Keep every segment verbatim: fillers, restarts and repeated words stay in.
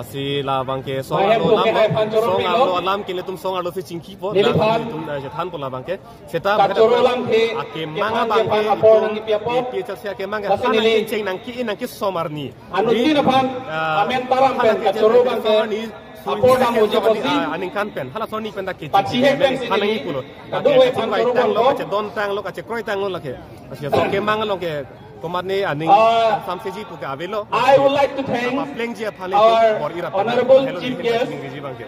Si labangke song arlo alam, song arlo alam ke ilitum song arlo si chingkipo, ilitum, eh, chethanpo labangke. Seta kachoro alam ke akemang abangke ilitum APHLC akemang ke neli cheng nangke, nangke somar ni. Anuttin aphan, ah, amen taram pen kachoro abangke apor dam uji posi, ah, aningkan pen hala soni pen dak ke pachihe pen si neli pulo. Kadokave aphan chingvai tanglo, kachedon tanglo, kachekroi tanglo lake. Asi so kemang along ke komat ne aning, ah, samseji pu ke avelo. I would like to thank paplengji aphan our honorable chief guest,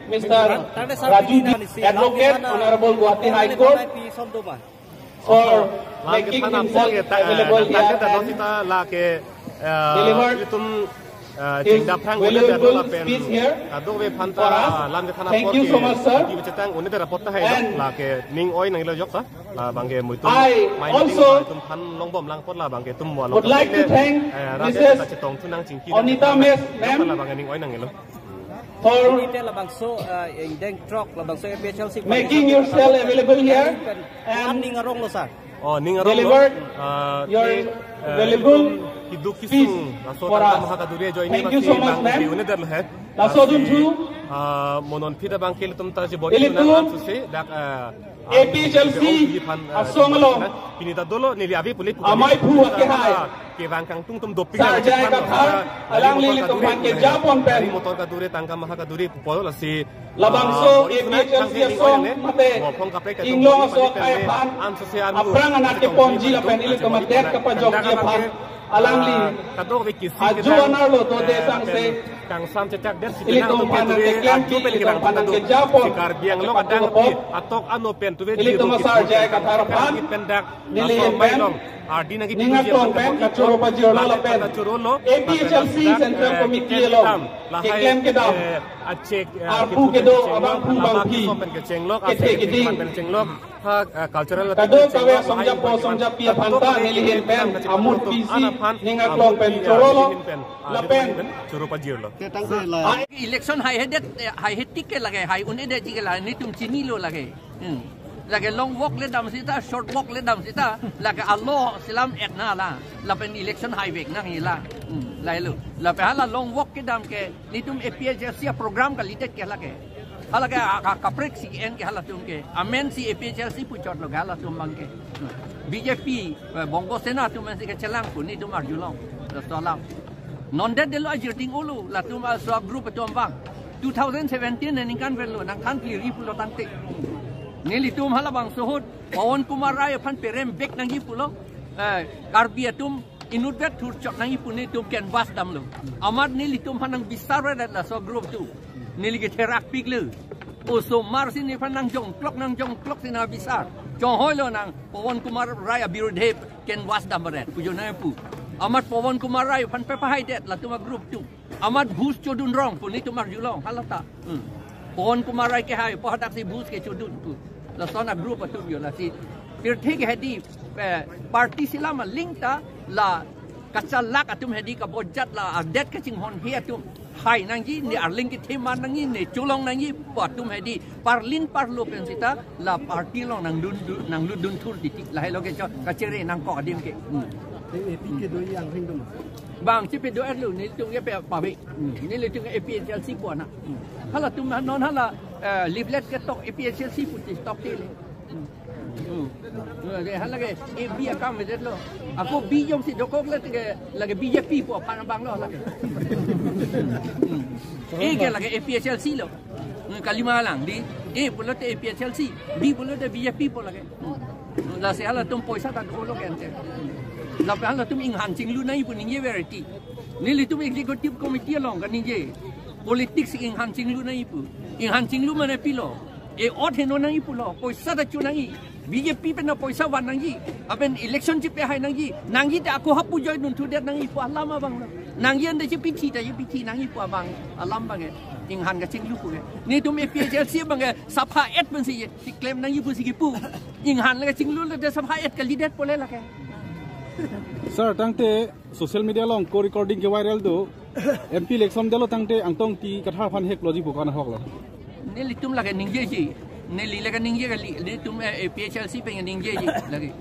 Mister Raju, Advocate, Honorable Guwahati High Court, for making himself available here and delivered his valuable speech here for us. Thank you so much, sir. And I also would like to thank Missus Onita Mess, ma'am, for making yourself available here and delivered your valuable speech for us. Thank you so much, ma'am. Laso adunthu, ilitum APHLC asong along amei aphu akehai Sar J I Kathar, alangli ilitum aphan kejapon pen labangso APHLC asong mate inglong aso akhei aphan aphrang anat keponji lapen ilitum adet kapajokji aphan alangli ajo anerlo dode sangse ilitum aphan nangkeklem, ilitum aphan nangkejapon ilitum a Sar J I Kathar aphan neli ahin pen ning aklong pen kachoro pajirlo lapen APHLC Central Committee along keklem kedam, arpu kedo abangphu bangphi, kethe kedi, kadokave asong japo asong japi aphan ta neli ahin pen amut pisi ning aklong pen chorolo lapen choro pajirlo. Election haihedet, haihetik ke lake, hai un-edetji ke lake, netum chinilo lake. Hmm. Lake long walk le dam sita, short walk le dam sita, lake alo selam et na la. Lapen election haivek nangji la. Hmm. Lahelo. Lapen hala long walk kedam ke, netum APHLC program kalidet ke lake. Hala ke a, a, kaprek si en ke halatum ke. Amen si APHLC puchotlo ke halatum abangke. Hmm. BJP, eh, Bongo Sena atum si kechelangpo, netum arjulong. Laso alam. Non det detlo ajirting ulu, latum a sub group atum abang. Two thousand seventeen aningkan verlo, nangthan phli ri pulo tangte. Nelitum halabangso ahut, Pawan Kumar Rai aphan perem vek nangji pulo, eh, Karbi atum inutvet thurchok nangji pu netum canvass damlo. Amat nelitum aphan nangbisar det laso group atum. Neli ketherak piklo. Osomar si nephan nangjongklok, nangjongklok si nangbisar. Chonghoilo nang Pawan Kumar Rai abirudhe canvass dam baret. Pujo nangpu. Amat Pawan Kumar Rai aphan pepahaidet latum a group atum. Amat bus chodun rong pu netum arjulong halata. Hmm. Pawan Kumar Rai kehai pu hadak si bus kechodun pu. Lason a group atum jo lasi. Pirthe ke hedi, eh, party selam aling ta la kachalak atum hedi kabojat la adet kachinghon he atum. Hai nangji, ne arling kethe man nangji, ne cholong nangji pu atum hedi. Parlin parlo pen sita la party along nangdun, dun, nanglut dun thur titik. Lahelo ke cho kachere nangkok adim ke. Hmm. Te APHLC kedo yang ring dum. Bang chepedo-etlo, nelitum ke pe pave. Hmm. Nelitum ke APHLC pu anak. Hmm. Halatum non hala, eh, leaflet ketok APHLC pu chetok tele. Hmm. Hmm. Lake, halake, A B akam avedetlo. Ako B jongsi dokok le ke, lake BJP pu aphan abanglo lake. Hmm. A ke lake APHLC lo. Hmm, kalima lang di, A pulote APHLC, B pulote BJP pu lake. Hmm. Lasi halatum poisa ta dolo ke ante. Lapen halatum inghan chinglu nangji pu ningje verity. Nelitum executive committee along kaningje. Politics inghan chinglu nangji pu. Inghan chinglu mane pilo. E ot heno nangji pulo. Poisa ta cho nangji. BJP pen na poisa van nangji. Lapen election chepehai nangji. Nangji ta ako hapu join dun thudet nangji pu alam abang lo. Nangji ante chepithi ta chepithi nangji pu abang alam abang e. Inghan kachinglu pu ke. Netum APHLC abang ke sapha et pensi keklem nangji pusi kipu. Inghan le kachinglu le de sapha et kalidet pole lake. Sir, tangte social media along ko recording ke viral do. MP election detlo tangte Angtong Engti Kathar aphan hekloji pu ko-an ahoklo? Nelitum lake ningjeji. Neli lake ningje kali. Nelitum, eh, APHLC pen ningjeji lake.